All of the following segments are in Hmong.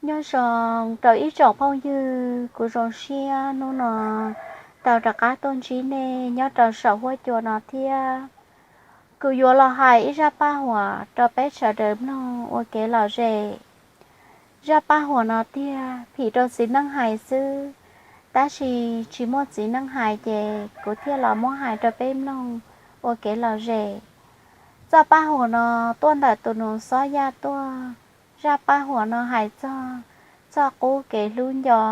Nyob zoo rau ib tsoom phooj ywg, kuv zoo siab hnub no tau rov qab tuaj ntsib nej nyob rau saum huab cua no thiab. Kuv yuav los hais ib zaj paj huam rau peb sawv daws mloog ua kev lom zem. Zaj paj huam no tiag phim rau txiv neej hais xwb, tab sis tsis muaj txiv neej hais ces kuv thiaj los muab hais rau peb mloog ua kev lom zem. Txoj paj huam no tuaj ntawm tus nus xob yaj tuaj. Zaj paj huam no hais txog txoj qub kev hlub nco,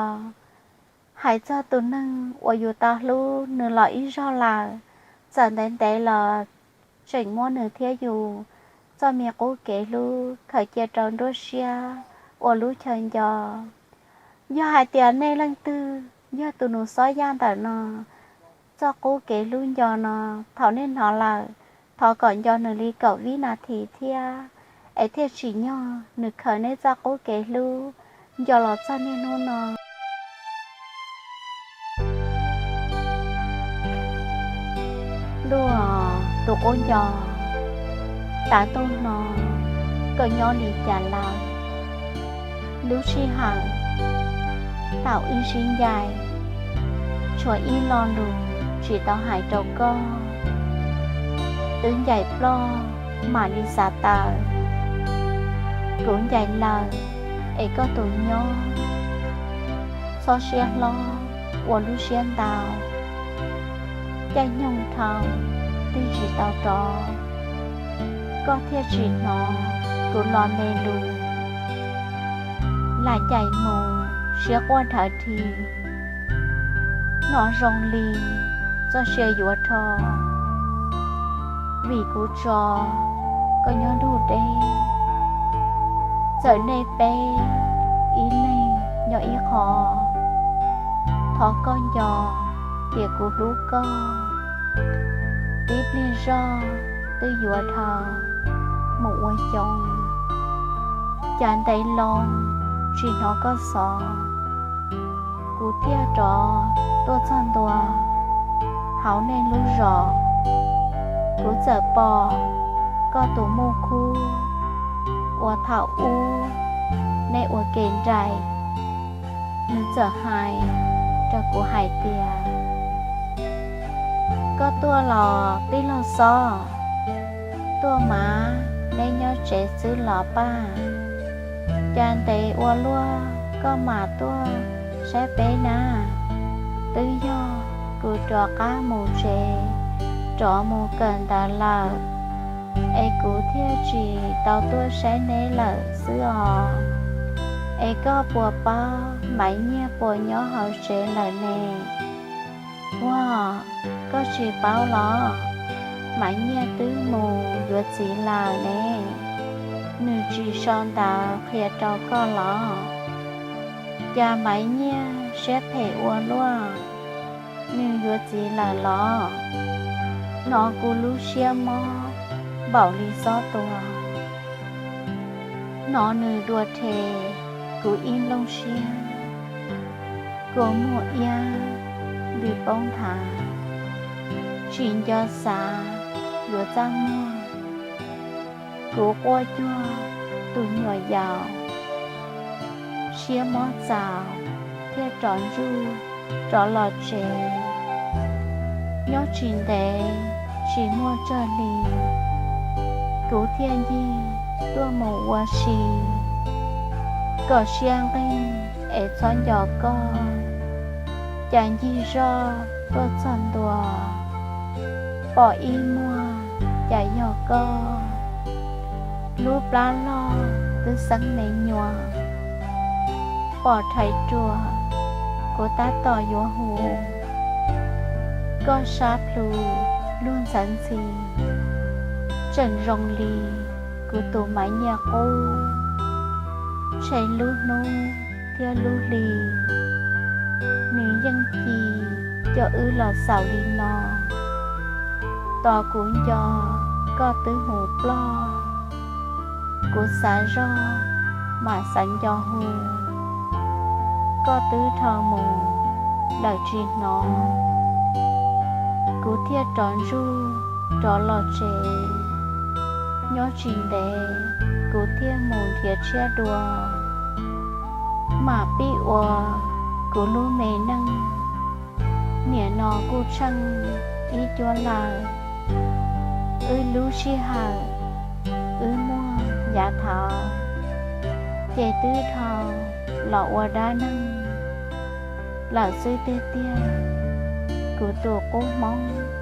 hais txog tus neeg uas yus tau hlub nws los ib zaug lawm, txawm ntev ntev los tseem muab nws thiab yus txoj me qub kev hlub khaws cia rau nruab siab ua lub chaw nco. Yog hais tias nej leej twg yog tus nus xob yaj ntawm no, txoj qub kev hlub nco no, thaum nej hnov lawm, thov kom nco nws li kaum vib nas this thiab, es thiaj tsim nyog nws khaws nej txoj qub kev hlub nco los txog niaj hnub no. Luag tus qub nco, tav ntuj no koj nyob li cas lawm? Lub sij hawm thaum wb sib ncaim, tshuav ib lo lus tsis tau hais rau koj. Twb ncaim ploj mam li xav tawm, kuv ncaim lawm es koj tus nyob, txhob siab hlob ua lub siab ntau. Caij nyoog dhau twb tsis tau rov, koj thiaj tsis hnov kuv los me lus. Lam ncaim mus siab quaj dhawv dhi, hnov zoo li txoj sia yuav rho. Vim kuv tso koj nyob ntuj deb, txawm nej peb ib leeg nyob ib qho, thov koj nco tias kuv hlub koj. Tib pliag zoj twb yuav dhau mus ua xyoo, cas ntev loo tsis hnov koj xov. Kuv thiaj rov tuaj txog ntua hauv nej lub zos, kuv txawm pom koj tus muj khub uas thaum ub nej ua ke nraim. Nws txawm hais rau kuv hais tias, koj tuaj los tij laug Xob, tuaj mas neb nyob tsev xwb los paj? Cas ntev ua luaj koj mam tuaj saib peb na? Twb yog kuv rov qab mus tsev, rov mus kawm ntawv lawm, es kuv thiaj tsis tau tuaj saib neb lawm xwb os. Es koj puas paub Maiv Nyiaj puas nyob hauv tsev lawm ne? Ua, koj tsis paub los? Maiv Nyiaj twb mus yuav txiv lawm ne. Nws tsis sau ntawv qhia rau koj los? Cas Maiv Nyiaj siab phem ua luaj, nws yuav txiv lawm los? Hnov kuv lub siab mob npaum li xob tua, hnov nws dua rhe kuv ib nplooj siab, kua muag iab ntws poob nthav, tsis nco xav yuav txaj muag. Kuv quaj cuag tus nyuam yaus, siab mob txaus thiaj rov ntsuj rov los tsev. Nyob tsis ntev tsis muaj tsawg hli, kuv thiaj ncig tuaj mus ua si, kom siab nqig es txhob nco koj. Cas ncig zoj tuaj txog ntua, pom ib muag cas yog koj. Lub plab loj twb xeeb me nyuam, pom rhais ruas kuv tab tom yuav hu. Koj sab plhu luag ntxhawv ntxhi, tseem zoo li kuv tus Maiv Nyiaj qub. Ntshe lub hnub thiab lub hli, nws yeej ci coj wb los xaus li no. Tos kuv nco koj twb mus ploj, kuv xav zoj mam xav nco hu. Koj twb dhau mus lawm tsis hnov, kuv thiaj rov ntsuj rov los tsev. Nyob tsis ntev kuv thiaj mus nrhiav tshiab dua, Mam pib ua kuv lub me neej, nim no kuj tsheej ib cuab lawm. Wb lub sij hawm wb muaj yav thaud ces twb dhau los ua dab neeg lawm xwb tiag tiag. Kuv tus qub hmoob